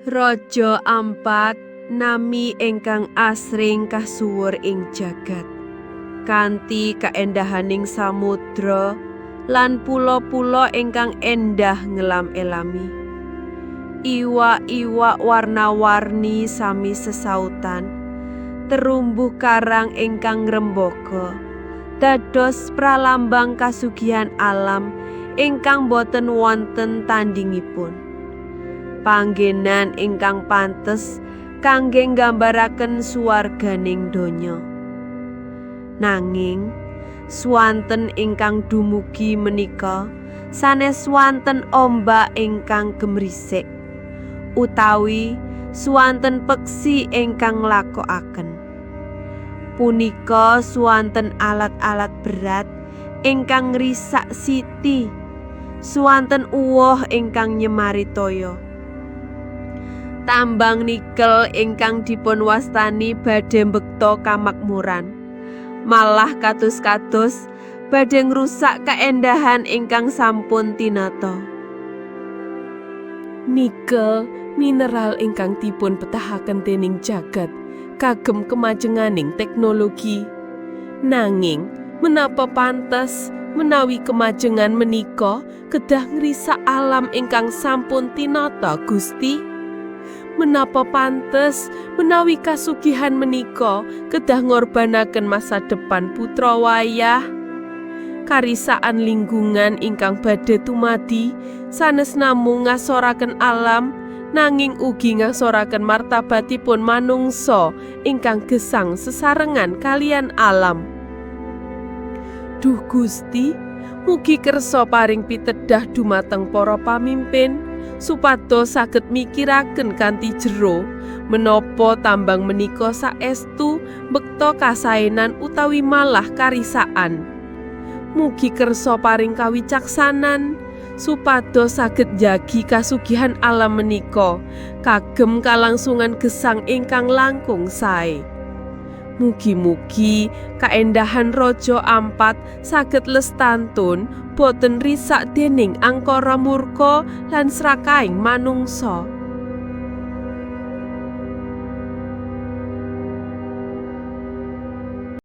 Raja Ampat nami ingkang asring kasuwur ing jagat. Kanthi kaendahaning samudra lan pulo-pulo ingkang endah ngelam-elami. Iwak-iwak warna-warni sami sesautan. Terumbu karang ingkang ngrembaka dados pralambang kasugihan alam ingkang boten wonten tandingipun. Panggenan ingkang pantes kangge nggambaraken suwarganing donya. Nanging swanten ingkang dumugi menika sanes swanten ombak ingkang gemrisik utawi swanten peksi ingkang nglakokaken. Punika swanten alat-alat berat ingkang ngrisak siti, swanten uwoh ingkang nyemari toya. Tambang nikel ingkang dipunwastani badhe mbekta kamakmuran, malah kados-kados badhe ngrusak kaendahan ingkang sampun tinata. Nikel, mineral ingkang dipun betahaken dening jagat kagem kemajenganing teknologi. Nanging, menapa pantes menawi kemajengan menika kedah ngrisak alam ingkang sampun tinata, Gusti? Menapa pantes menawi kasugihan menika kedah ngorbanaken masa depan putra wayah? Karisaan lingkungan ingkang badhe tumadi sanes namung ngasoraken alam, nanging ugi ngasoraken martabatipun manungsa ingkang gesang sesarengan kaliyan alam. Duh Gusti, mugi kersa paring pitedah dumateng para pamimpin supados saged mikiraken kanthi jero menapa tambang menika saestu mbekta kasaenan utawi malah karisaan. Mugi kersa paring kawicaksanan supados saged njagi kasugihan alam menika kagem kalangsungan gesang ingkang langkung sae. Mugi-mugi kaendahan Raja Ampat saged lestantun boten risak dening angkara murka lan srakaing manungsa.